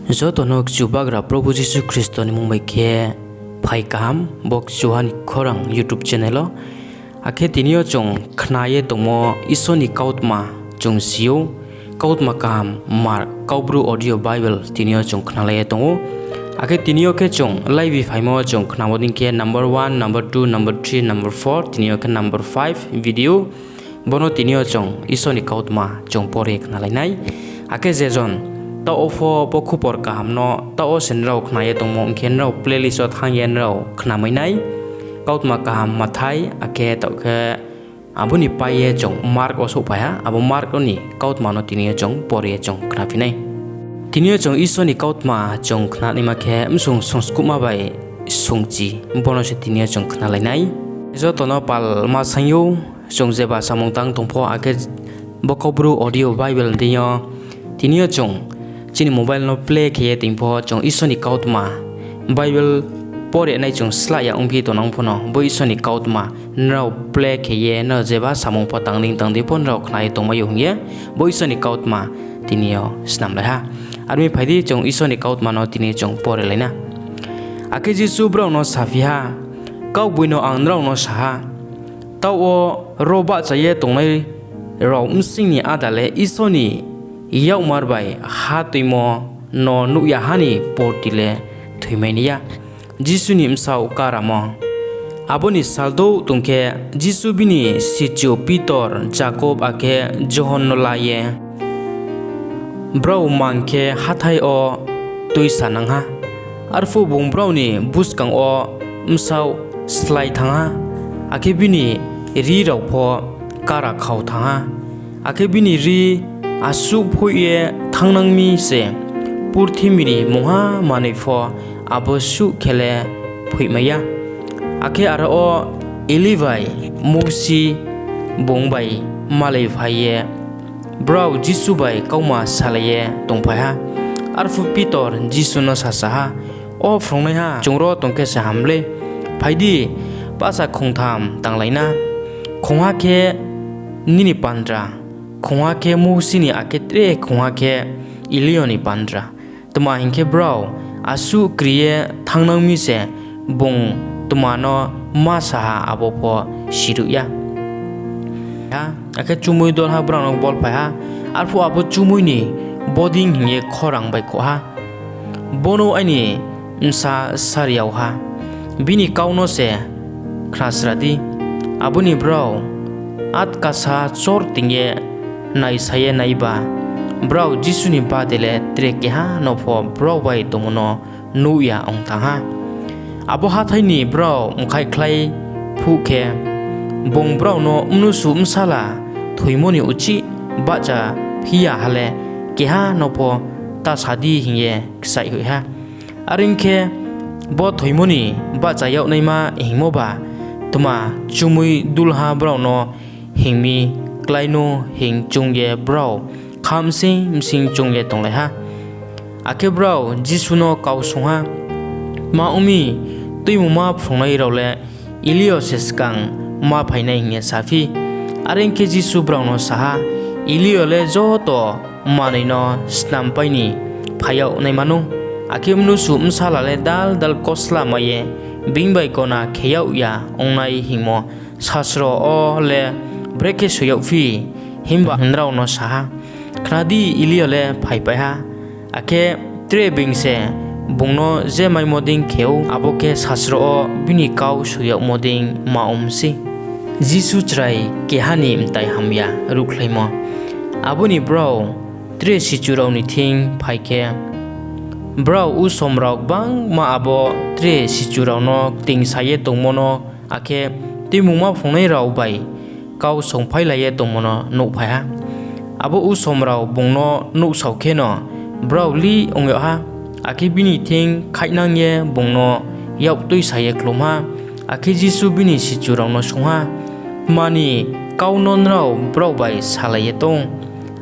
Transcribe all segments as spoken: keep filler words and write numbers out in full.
Joto no Chubagra Probhu Jisu Khristo ni mmung bai khe phai kaham, bo Kchuha ni Khorang YouTube channel o. Akhe tini yo chung khna ye tongmo Isor ni kautma chung si ou, kautma kaham Mark Kaubru audio Bible tini yo chung khnalai ye tong ou. Akhe tini yo khe chung laibi phaimo chung khnamo dei khe number one, number two, number three, number four, tini yo khe number five video. Bo no tini yo chung Isor ni kautma chung pore khnalai nai. Akhe je jon taoh wo pho bo khupor kaham no taoh wo se nrao khna ye tongmo ong khe, nrao playlist wo thanng ye nrao khnamai nai. Kautma kaham Mathai, akhe taoh khe abo ni pai ye chung Mark wo souhphai ha, abo Mark wo ni kautma no tini yo chung pore ye chung khnaphi nai. Tini yo chung Isor ni kautma chung khnanaima khe Msung Songskuhma bai Sungchi, bo no se tini yo chung khnalai nai. Joto no palma saing ou, chung jeba samung tang tong pho, akhe bo Kaubru audio Bible ni deing yo tini yo chung chini mobile no play khe ye tong pho, chung Isor ni kautma Bible pore nai chung slah ya ongphi tongnang pho no, bo Isor ni kautma nrao play khe ye nrao jeba samung pho tang dei tang dei pho nrao khna ye tongmai ou hing ye bo Isor ni kautma tini yo snamlai ha. Aro mi phai di, chung Isor ni kautma no tini chung pore lai na. Akhe Jisu brao no saphi ha, Kaugboino ang nrao no sa ha, taoh wo ro bahcha ye tongnai rao bsing ni áda le Isor ni yakmar bai ha tuimo no nuh ya ha ni porti le thoimai nai ya. Jisu ni Bsaoh Karamo. Abo ni saldouh tong khe, Jisu bini sichu Pitor, Jakob akhe Johon no la ye brao mang khe hathái yo tuisanang ha. Arphuh bung brao ni buskang wo bsaoh slái thanng ha, akhe bini rri rao pho kara khau thanng ha. Akhe bini rri asuh phoih ye thanngnang mi se, purthimbi ni mungha manoi pho abo suh khe le phoihmai ya. Akhe aro wo Eli bai Mousi bung bai malaiphai ye brao Jisu bai kauma salai ye tongphai ha. Arphuh Pitor Jisu no sasa ha, O phrungnaiha, chung ro tong khe se ham lei. Phai di, pasa khongtham tanglai na, khongha khe nini bandra, khongha khe Mousi ni, akhe tre khongha khe Eliyo ni bandra. Tma hing khe, brao asuh kri ye thanngnang mi se, bung tma no ma sa ha abo pho siruh ya. Akhe chumui dolha brao no bolphai ha. Arphuh abo chumui ni bodei hing ye khorang baihkhouh ha, Bono aini bsa sariaoha, bini kau no se khnasra di. Abo ni brao atkasa chorting ye naisa ye naiba, brao Jisu ni bade le tre keha no pho brao bai tongmo no nuh ya ong thanng ha. Abo hathái ni brao mkhaihkhlai phuh khe, bung brao no, Mnusu Bsala thoimo ni uchih bahchaphi ya ha le, keha no pho ta sa di, hing ye kchaih hoih ha. Are ong khe, bo thoimo ni bahcha yag naima hingmoba tma chumui dulha brao no hing mi klái nu, hing choung ye brao kha bsing bsing choung ye tonglai ha. Akhe brao Jisu no kau swunng ha, Tma ong mi, Tuimungma phrungnai rao le Eliyo se skang ma phai nai? hing ye saphi. Are ong khe, Jisu brao no sa ha, Eliyo le joto manoi no snampai ni phai yag naima nou, akhe Mnusu Bsala le dal dal kosla mai ye being bai gona khe yag ya ong nai hingmo sasro wo le brekhe soi yagphi? Himba nrao no sa ha, khna di, Eliyo le phaipai ha, akhe tre being se bung no je maimo dei khe ou, abo khe sasro wo bini kau soi yagmo dei ma ong mi sei. Jisu chrai keha ni mtai hamya ruhkhlaimo. Abo ni brao tre sichu rao ni thing phai khe, brao usom rao gbangma abo tre sichu rao no ktingsa ye tongmo no, akhe Tuimungma phrungnai rao bai kau songphailai ye tongmo no nuhphai ha. Abo usom rao bung no nuhsao kheno, brao lih ong yag ha, akhe bini thing khaihnang ye bung no yak tuisa ye khlum ha. Akhe Jisu bini sichu rao no swunng ha, Tma ni kau no nrao brao bai salai ye tong?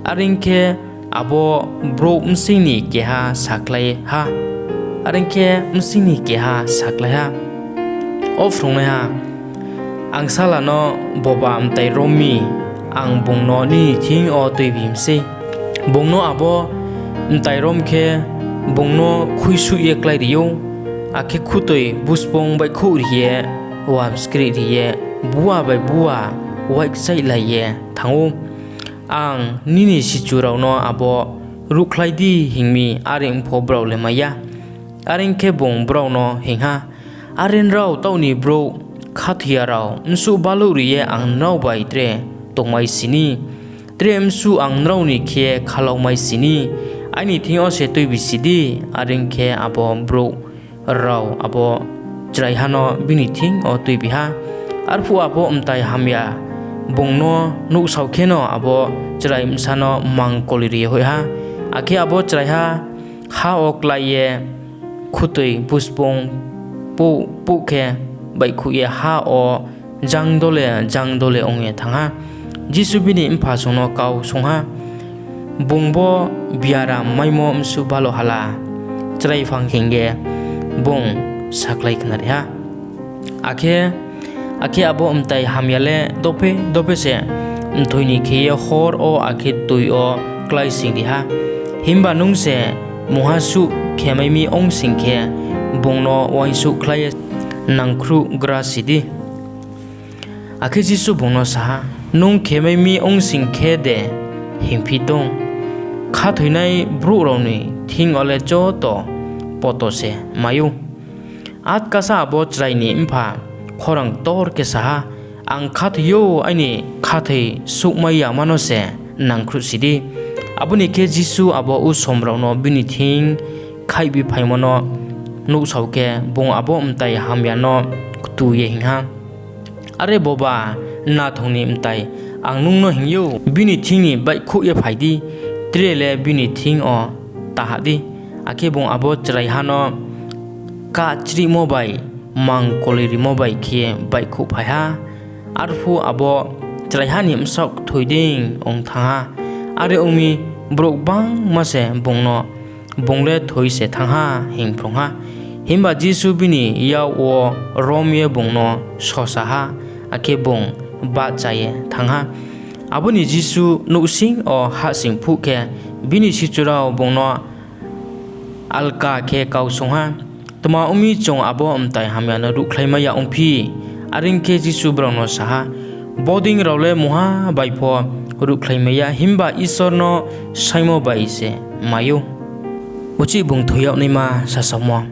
Are ong khe, abo brouh bsing ni keha sakhlai ha, are ong khe, bsing ni keha sakhlai ha, O phrungnaiha, angsala no boba mtai rom mi, ang bung no nini thing yo tuibi mi sei. Bung no abo mtai rom khe, bung no khuisuih ye kláiri ou, akhe khutoi buspoung baihkhouhri ye, wamskrehri ye, buwa bai buwa waihkchaihlai ye thanng ou. Ang nini sichu rao no abo ruhkhlai di hing mi, are pho brao le mai ya. Are ong khe, bung brao no hing ha, Are nrao taoh ni brouh, khathoiya rao, bsuh baluhri ye ang nrao bai tre tongmaisi ni? Tre bsuh ang nrao ni khe khalaomaisi ni? Aini thing yo se tuibisi di. Are ong khe, abo brouh rao abo chraiha no bini thing yo tuibi ha. Arphuh abo mtai hamya bung no nuhsao kheno, abo chrai bsa no mangkoli ri ye hoih ha. Akhe abo chraiha ha wo klái ye khutoi buspoung pouh pouh khe baihkhouh ye ha wo jang dole jang dole ong ye thanng ha. Jisu bini mpha song no kau swunng ha, Bung bo biaram maimo bsuh baluh ha la? Chraiphang hing ye bung sakhlai khnari ha. Akhe, akhe abo mtai hamya le dophe dophe se mthoi ni khe ye horr wo akhe toi yo kláisoingri ha. Himba nung se mungha suh khemai mi ong sing khe, bung no uaingsouhkhlai ye nangkhruhgrasi di. Akhe Jisu bung no sa ha, Nung khemai mi ong sing khe de hingphi tong? Khathoinai brouh rao ni thing yo le joto poto se mai ou. Atkasa abo chrai ni mpha khorang ktor khe sa ha, Ang khathoi ou, aini khathoi souhmai yama no se nangkhruhsi di. Abo ni khe Jisu abo usom rao no bini thing khaihbi phaimo no nuhsao khe, bung abo mtai hamya no ktu ye hing ha, Are boba, nathong ni mtai, ang nung no hing ou, bini thing ni baihkhouh ye phai di, tre le bini thing yo ta hah di. Akhe bung abo chraiha no kahchrihmo bai mangkoli rimo bai khe baihkhouhphai ha. Arphuh abo chraiha ni bsaoh kthoi dei ong thanng ha. Are ong mi, brouh gbangma se bung no, Bung le thoi se thanng ha, hing phrung ha. Himba Jisu bini yak wo rom ye bung no sosa ha, akhe bung bahcha ye thanng ha. Abo ni Jisu nouhsing yo hahsoing phuh khe, bini sichu rao bung no alka khe kau swunng ha, Tma ong mi, chung abo mtai hamya no ruhkhlaimai ya ongphi? Are ong khe, Jisu brao no sa ha, Bodei rao le mungha bai pho ruhkhlaimai ya, himba Isor no saingmo bai se mai ou. Uchih bung thoi yag naima sasaomo.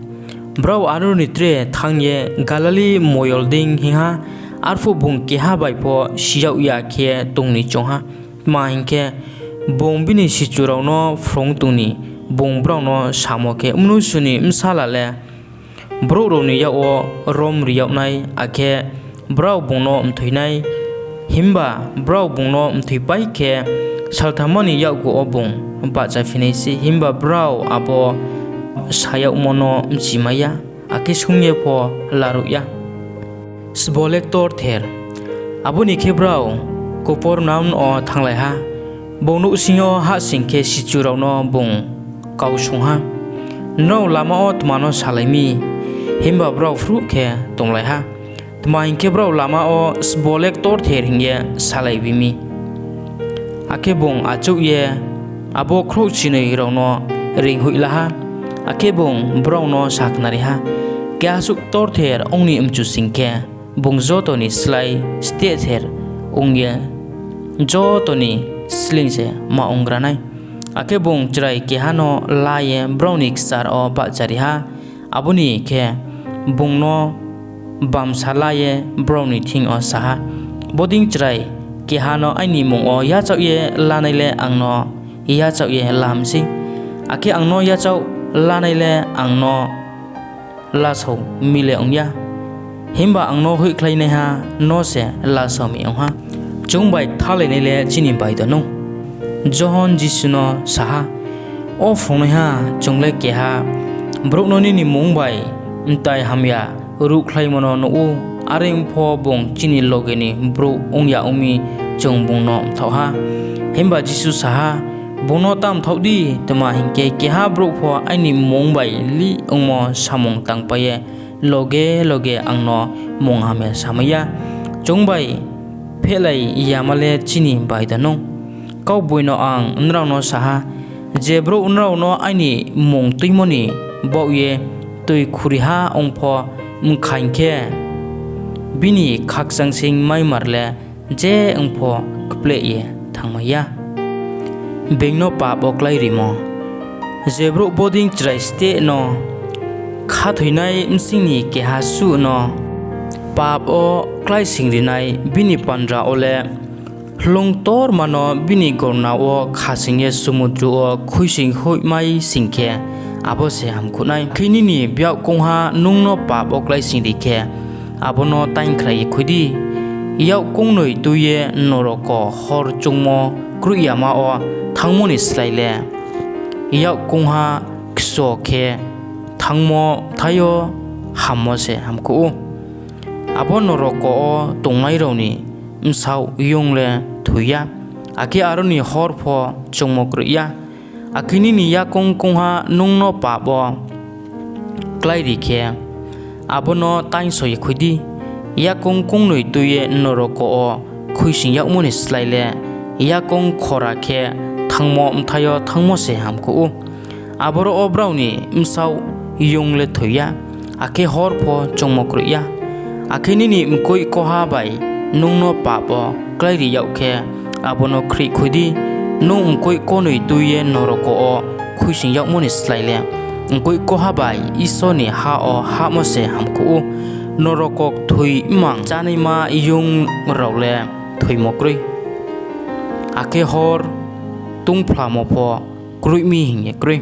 Brao aro ni tre thanng ye Galili moyol deing hinng ha. Arphuh bung keha bai pho si yag ya khe tong ni choung ha; tma hing khe, bung bini sichu rao no phrung tong ni. Bung brao no samo khe, Mnusu ni Bsala le brouh rao ni yak wo rom ri yag nai, akhe brao bung no mthoi nai. Himba brao bung no mthoipai khe, saltham ni yakgu wo bung bahchaphi nai sei. Himba brao abo sa yagmo no bchimai ya, akhe swunng ye pho laruh ya. Sbo le Ktorther Abo ni khe brao Kophornaum wo thannglai ha. Bung nouhsing yo hahsoing khe sichu rao no bung kau swunng ha, Nrao lama wo tma no salai mi? Himba brao phruh khe tonglai ha, tma hing khe, brao lama wo Sbo le Ktorther hing ye salaibi mi. Akhe bung achouh ye abo khrouhchingnoi rao no reinghoih la ha, akhe bung brao no sakhnari ha, Keha suh ktorther ong ni mchu sing khe, bung joto ni slái stehther ong ye joto ni sleing se ma onggra nai. Akhe bung chrai keha no la ye brao ni kchar wo bahchari ha. Abo ni khe bung no bamsa la ye brao ni thing yo sa ha, Bodei chrai keha no aini mmung wo yachaoh ye lanai le ang no yachaoh ye la mi sei, akhe ang no yachaoh lanai le ang no lasao mi le ong ya; himba ang no hoihkhlainaiha no se lasao mi ong ha. Chung bai Kthalainai le Chini Baido Nou Johon Jisu no sa ha, O phrungnaiha, chung le keha brouh no nini mmung bai mtai hamya ruhkhlaimo no nuh ou, are pho bung chini loge ni brouh ong ya ong mi, chung bung no mthaoh ha. Himba Jisu sa ha, Bung no ta mthaoh di; tma hing khe, keha brouh pho aini mmung bai lih ongmo samung tangpai ye loge loge ang no munghamya samai ya. Chung bai phehlai yama le Chini Baido Nou Kaugboino ang nrao no sa ha, Je brouh nrao no aini mmung tuimo ni baoh ye tui khuriha ong pho, mkhaing khe bini khakchangseing maimar le je ong pho kpleh ye thanngmai ya. Being no pap wo kláirimo. Je brouh bodei chrai steh no khathoinai bsing ni keha suh no pap wo kláisoingrinai, bini bandra wo le hloung ktorma no bini gorna wo khasoing ye sumundru wo khuisoing hoihmai sing khe, abo se hamkuh nai. Akhe nini byak koungha nung no pap wo kláisoingri khe, abo no tainngkhrai ye khui di. Yak koungnoi tui ye noroko hor choungmo kroih yama wo thanngmo ni slái le, yak koungha kcho khe thanngmo bthai yo hammo se hamkuh ou. Abo noroko wo tongnai rao ni bsaoh young le thoi ya, akhe aro ni hor pho choungmo kroih ya. Akhe nini yakoung koungha nung no pap wo kláiri khe, abo no tainngso ye khui di. Yakoung koungnoi tui ye noroko wo khuisoing yagmo ni slái le, yakoung khora khe thanngmo bthai yo thanngmo se hamkuh ou. Aboro wo brao ni bsaoh young le thoi ya, akhe hor pho choungmo kroih ya. Akhe nini mkoih koha bai nung no pap wo kláiri yag khe, abo no khreih khui di. Nung mkoih konoi tui ye noroko wo khuisoing yagmo ni slái le, mkoih koha bai Isor ni ha wo hahmo se hamkuh ou. Noroko kthoi mmang chánaima young rao le thoimo kroi, akhe hor tungphlamo pho kroih mi hing ye kroi.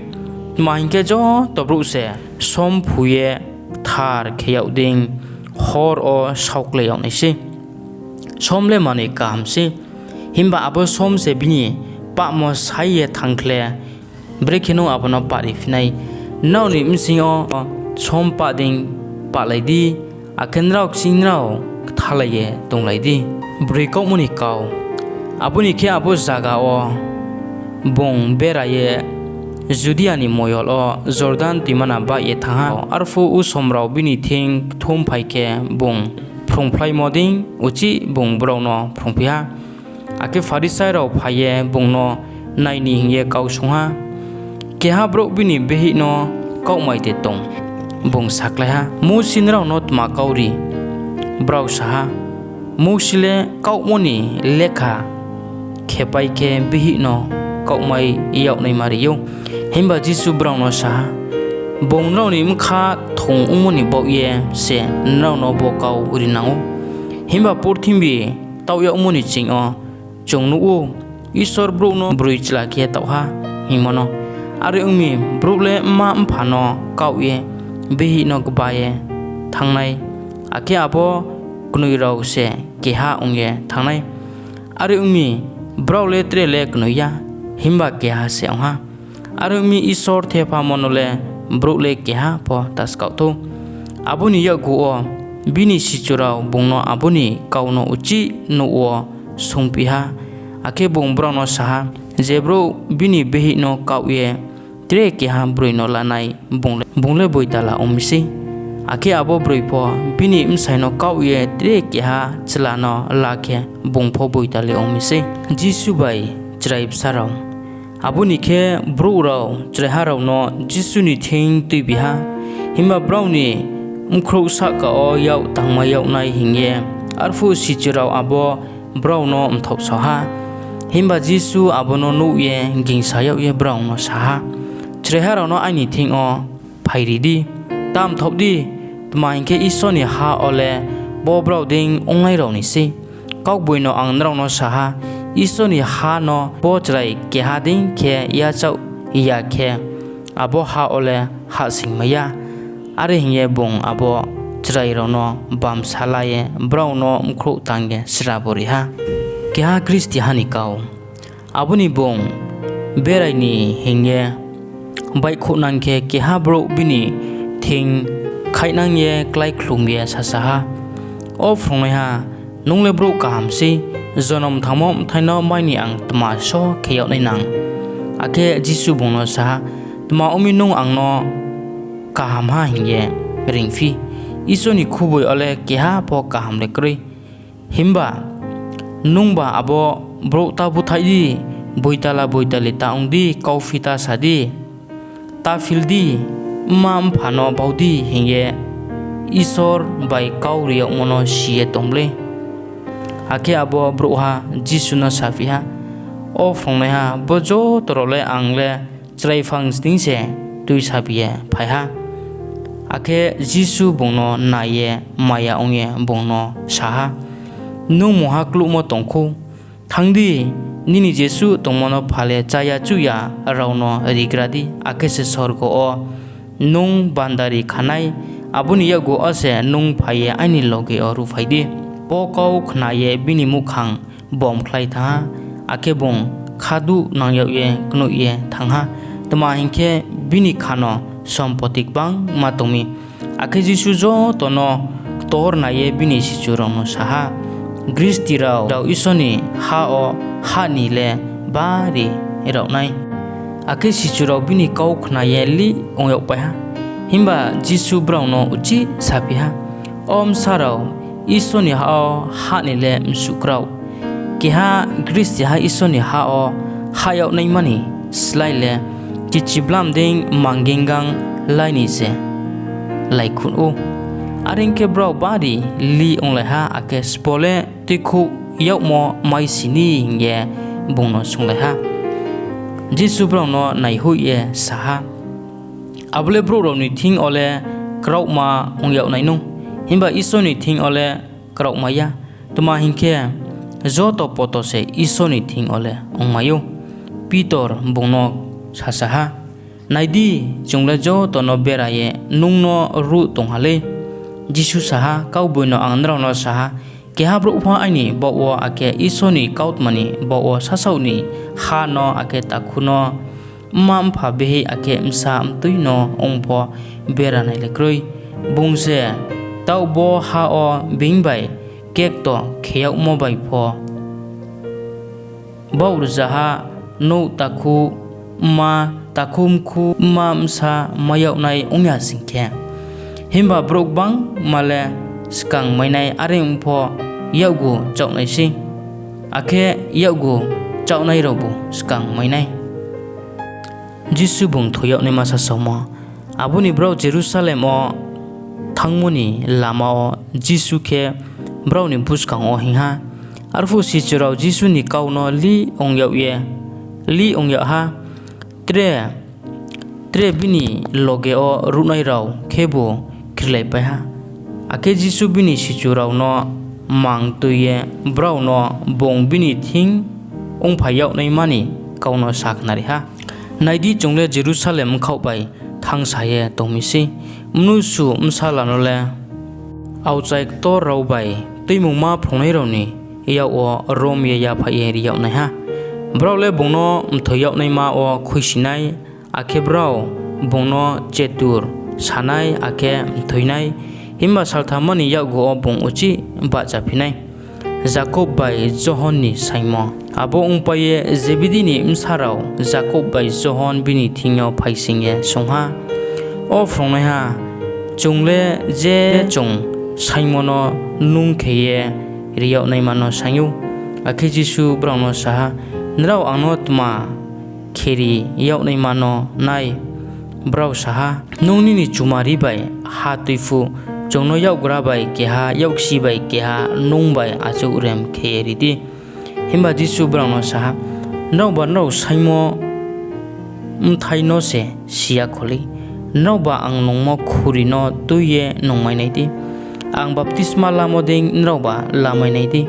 Tma hing khe, joto brouh se somphu ye kthar khe yag dei hor wo saohkle yag nai sei. Som le manoi kaham sei, himba abo som se bini pahmo sai ye thanng khle, brekhe nung abo no pahriphi nai? Nrao ni bsing yo som pah dei pahlai di, akhe nrao kching nrao kthalai ye tonglai di. Broi kaugmo ni kau. Abo ni khe abo zaga wo bung bera ye Judia ni moyol wo Jordan toimana baih ye thanng ha. Arphuh usom rao bini thing kthumphai khe, bung phrungphlaimo dei uchih bung brao no phrungphi ha. Akhe Pharisai rao phai ye bung no nai ni hing ye kau swunng ha, Keha brouh bini bihih no kaugmai de tong? Bung sakhlai ha, Mousi nrao no tma kau ri? Brao sa ha, Mousi le kaugmo ni lekha khepai khe bihih no kaugmai yag naima ri ou. Himba Jisu brao no sa ha, Bung nrao ni bkha kthung ongmo ni baoh ye se nrao no bo kau rinang ou. Himba purthimbi taoh yagmo ni ching yo chung nuh ou, Isor brouh no broi chla khe taoh ha hingmo no. Are ong mi, brouh le mma-mpha no kaoh ye bihih no gba ye thanng nai, akhe abo knoi rao se keha ong ye thanng nai. Are ong mi, brao le tre le knoi ya, himba keha se ong ha. Are ong mi, Isor thephamo no le brouh le keha pho ta skaoh thou. Abo ni yakgu wo bini sichu rao bung no abo ni kau no uchih nouh wo swunngphi ha. Akhe bung brao no sa ha, Je brouh bini bihih no kaoh ye tre keha broi no la nai, bung le boitala ong mi sei. Akhe abo broi pho bini bsai no kaoh ye tre keha chla no la khe, bung pho boitali ong mi sei. Jisu bai Chrai Bsa rao. Abo ni khe, brouh rao chraiha rao no Jisu ni thing tuibi ha. Himba brao ni bkhrouh sahka wo yak tangmai yag nai hing ye. Arphuh sichu rao abo brao no mthaohsao ha. Himba Jisu abo no nuh ye gingsa yag ye brao no sa ha, Chraiha rao no aini thing yo phairi di, ta mthaoh di; tma hing khe, Isor ni ha wo le bo brao dei ongnai rao ni sei. Kaugboino ang nrao no sa ha, Isor ni ha no bo chrai keha dei khe yachaoh ya khe, abo ha wo le hahsoingmai ya. Are hing ye bung abo chrai rao no bamsa la ye brao no bkhrouh tang ye srabo ri ha. Keha Khristiha ni kau. Abo ni bung berai ni hing ye baihkhouhnang khe, keha brouh bini thing khaihnang ye kláikhlum ye sasa ha, O phrungnaiha, nung le brouh kaham sei, jonom thangmo bthai no mai ni ang tma só khe yag nai nang? Akhe Jisu bung no sa ha, Tma ong mi nung ang no kahamha hing ye reingphi? Isor ni khuboi yo le keha pho kaham le kroi. Himba nungba abo brouh ta búthaih di, Boitala-boitali ta ong di, kauphi ta sa di, ta phil di, mma-mpha no bau di hing ye Isor bai kau ri yagmo no si ye tong mlei? Akhe abo brouhha Jisu no saphi ha, O phrungnaiha, bo joto rao le ang le chraiphang sning se tuisabi ye phai ha. Akhe Jisu bung no nai ye maya ong ye bung no sa ha, Nung mungha kluhmo tong khou. Thanng di, nini jesuh tongmo no phal ye chá ya-chuh ya rao no rigra di, akhe se sorgo wo nung bandari kha nai, abo ni yakgu wo se nung phai ye aini loge wo ruhphai di. Bo kau khna ye bini muhkhang bomkhlai thanng ha, akhe bung khaduhnang yag ye knoih ye thanng ha; tma hing khe, bini khano sompoti gbangma tong mi. Akhe Jisu joto no ktor nai ye bini sichu rao no sa ha, Gristi rao, Isor ni ha wo hah ni le bari raoh nai. Akhe sichu rao bini kau khna ye lih ong yagpai ha. Himba Jisu brao no uchih saphi ha, O bsa rao, Isor ni ha wo hah ni le msuh kraoh. Keha gristiha Isor ni ha wo hah yag naima ni slái le chichiblam dei mangingang lai ni se laikhun ou. Are ong khe, brao bari lih onglai ha, akhe Sbo le tuikhouh yagmo maisi ni? hing ye bung no swunng ha. Jisu brao no naihoih ye sa ha, Abo le brouh rao ni thing yo le kraohma ong yag nai nou, himba Isor ni thing yo le kraohmai ya; tma hing khe, joto poto se Isor ni thing yo le ongmai ou. Pitor bung no sasa ha, Nai di, chung le joto no bera ye nung no ruh tong ha lei. Jisu sa ha, Kaugboino ang nrao no sa ha, keha brouh pho aini baoh wo, akhe Isor ni kautma ni baoh wo sasaoh ni ha no, akhe takhu no, mma-mpha, bihih, akhe bsa-mtui no ong pho bera nai le kroi. Bung se taoh bo ha wo being bai kekto khe yagmo bai pho baoh rzaha nouh, takhu mkhu, mma-bsa mai yag nai ong ya sing khe. Himba brouh gbangma le skang mai nai, are ong pho yakgu chaoh nai sei, akhe yakgu chaohnai raobu skang mai nai. Jisu Bung Thoi yag naima Sasaomo Abo ni brao Jerusalem wo thanngmo ni lama wo Jisu khe brao ni buskang wo hinng ha. Arphuh sichu rao Jisu ni kau no lih ong yag ha, tre bini loge wo ruhnai rao khebu krilaipai ha. Akhe Jisu bini sichu rao no mang tui ye brao no bung bini thing ongphai yag naima ni kau no sakhnari ha, Nai di, chung le Jerusalem bkhaoh bai thanngsa ye tong mi sei. Mnusu Bsala no le aokchai ktor rao bai Tuimungma phrungnai rao ni yak wo rom ye yaphaih ye ri yag nai ha. Brao le bung no mthoi yag naima wo khuisoing nai, akhe brao bung no chetur sa nai, akhe mthoi nai. Himba saltham ni yakgu wo bung uchih bahchaphi nai. Jakob bai Johon ni Saingmo Abo ongpai ye Zebedi ni bsa rao Jakob bai Johon bini thing yo phaising ye swunng ha, O phrungnaiha, chung le je chung saingmo no nung khe ye ri yag naima no saing ou. Akhe Jisu brao no sa ha, Nrao ang no tma kheri yag naima no nai? Brao sa ha, Nung nini chumari bai ha tui phuh, chung no yakgra bai keha, yaksi bai keha, nung bai achouhrem khe ye ri di. Himba Jisu brao no sa ha, Nraoba nrao saingmo bthai no se si ya kho lei. Nraoba ang nungmo khuri no tui ye nungmai nai di? Ang baptisma lamo dei nraoba lamai nai di?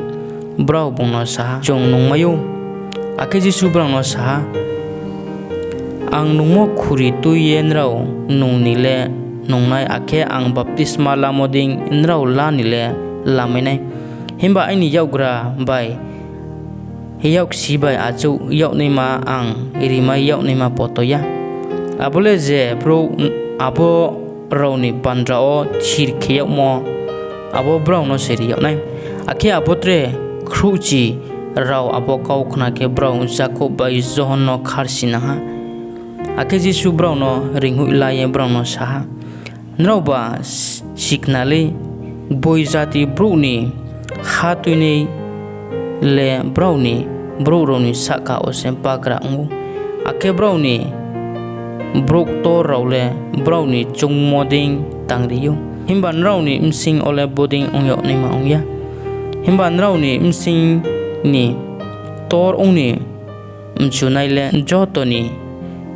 Brao bung no sa ha, Chung nungmai ou. Akhe Jisu brao no sa ha, Ang nungmo khuri tui ye nrao nung ni le nung nai, akhe ang baptisma lamo dei nrao la ni le lamai nai; himba aini yakgra bai yaksi bai achouh yag naima ang rimai yag naima poto ya. Abo le je brouh abo rao ni bandra wo thir khe yagmo, abo brao no se ri yag nai. Akhe abo tre khrouhchi rao abo kau khna khe, brao Jakob bai Johon no kharsinang ha. Akhe Jisu brao no reinghoih la ye brao no sa ha, Nraoba sikhna lei, gboi jati brouh ni ha tuinai le brao ni brouh rao ni sahka wo se bagra ong ou, akhe brao ni brouh ktor rao le brao ni choungmo dei tangri ou. Himba nrao ni bsing yo le bodei ong yag naima ong ya. Himba nrao ni bsing ni ktor ong ni mchunai le joto ni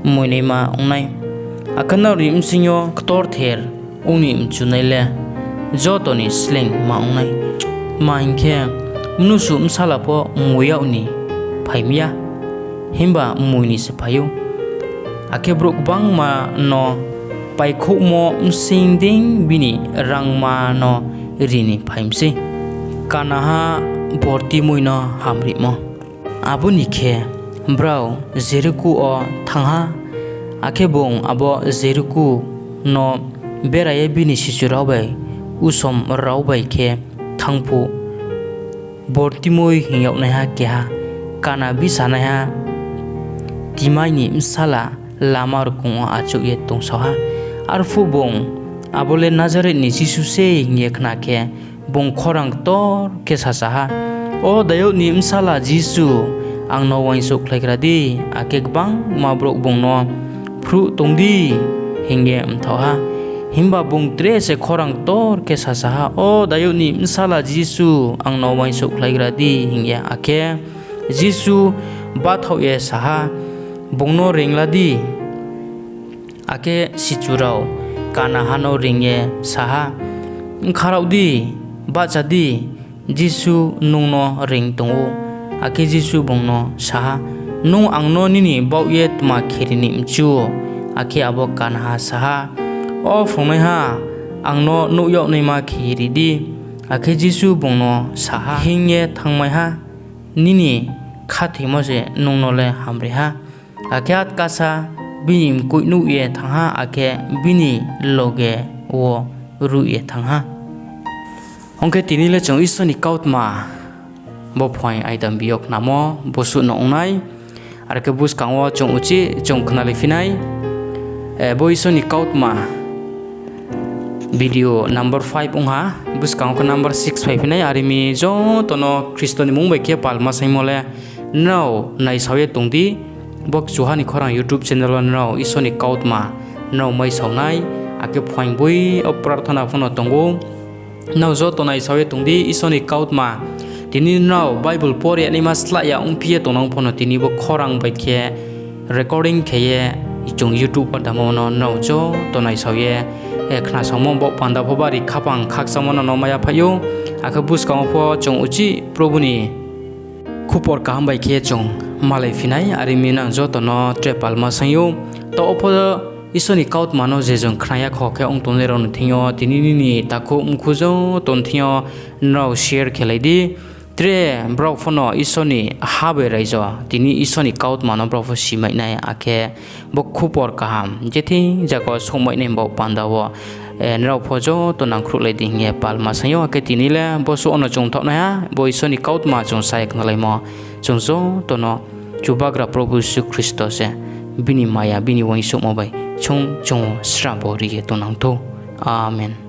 moinaima ong nai, akhe nrao ni bsing yo ktorther ong ni mchunai le joto ni sleingma ong nai. Tma hing khe, Mnusu Bsala pho mui yag ni phai mi ya, himba mui ni se phai ou. Akhe brouh gbangma no páikhouhmo bsing dei bini rangma no ri ni phai mi sei. Kanaha Bortimoi no Hamrimo Abo ni khe brao Jeriko wo thanng ha. Akhe bung abo Jeriko no bera ye bini sichu rao bai usom rao bai khe thanng phuh, Bortimoi hing yagnaiha keha, Kana bisanaiha Timai ni bsala, lama rkong wo achouh ye tongsao ha. Arphuh bung, Abo le Nazareth ni Jisu sei, hing ye khna khe, bung khorang ktor khe sasa ha, O Dayud ni bsala Jisu, ang no uaingsouhkhlaigra di. Akhe gbangma brouh bung no phruh tong di, hing ye mthaoh ha. Himba bung tre se khorang ktor khe sasa ha, O Dayud ni bsala Jisu, ang no uaingsouhkhlaigra di, hing ye. Akhe Jisu bathaoh ye sa ha, Bung no reing la di. Akhe sichu rao kanaha no reing ye sa ha, Bkha raoh di, bahcha di, Jisu nung no reing tong ou. Akhe Jisu bung no sa ha, Nung ang no nini baoh ye tma kheri ni mchu? Akhe abo kanaha sa ha, O phrungnaiha, ang no nuh yag naima kheri di. Akhe Jisu bung no sa ha, Hinng ye thanngmai ha, nini khathoimo se nung no le hamri ha. Akhe atkasa bini mkoih nuh ye thanng ha, akhe bini loge wo ruh ye thanng ha. Ong khe tini le chung Isor ni kautma bo phuaing aidambi yo khnamo bosuh no ong nai. Are khe buskang wo chung uchih chung khnalaiphi nai. Bo Isor ni kautma video number five ong ha, buskang wo khe number six phaiphi nai. Are mi joto no Khristo ni mmung bai khe palma saingmo le nrao naisao ye tong di. Bo Kchuha ni Khorang YouTube channel wo nrao Isor ni kautma nrao maisao nai, akhe phuaing boi yo prarthana pho no tong ou. Nrao joto naisao ye tong di Isor ni kautma. Tini nrao Bible pore naima slái ya ongphi ye tongnang pho no tini bo khorang bai khe recording khe ye chung YouTube wo damo no nrao joto naisao ye khnasaomo baoh panda pho bari khaphang khakchangmo no no mai ya phai ou. Akhe buskang wo pho chung uchih Probu ni khupor kaham bai khe chung malaiphi nai. Are mi nang joto no tre palma saing ou. Taoh wo pho Isor ni kautma no je jong khna ya kho khe ong tongnai rao ni thing yo tini nini takhu mkhu joto ni thing yo nrao share khelai di. Tre brao pho no Isor ni ha bai raijo tini Isor ni kautma no brao pho simai nai, akhe bo khupor kaham jething zaga wo souhmai nai baoh panda wo nrao pho joto nangkhruhlai di hing ye palma saing ou. Akhe tini le bosuh wo no chung thaoh nai ha, bo Isor ni kautma chung sa ye khnalaimo, chung joto no Chubagra Probu Jisu Khristo se bini maya, bini uaingsouhmo bai chung, chung srabo ri ye tongnang thou. Amen.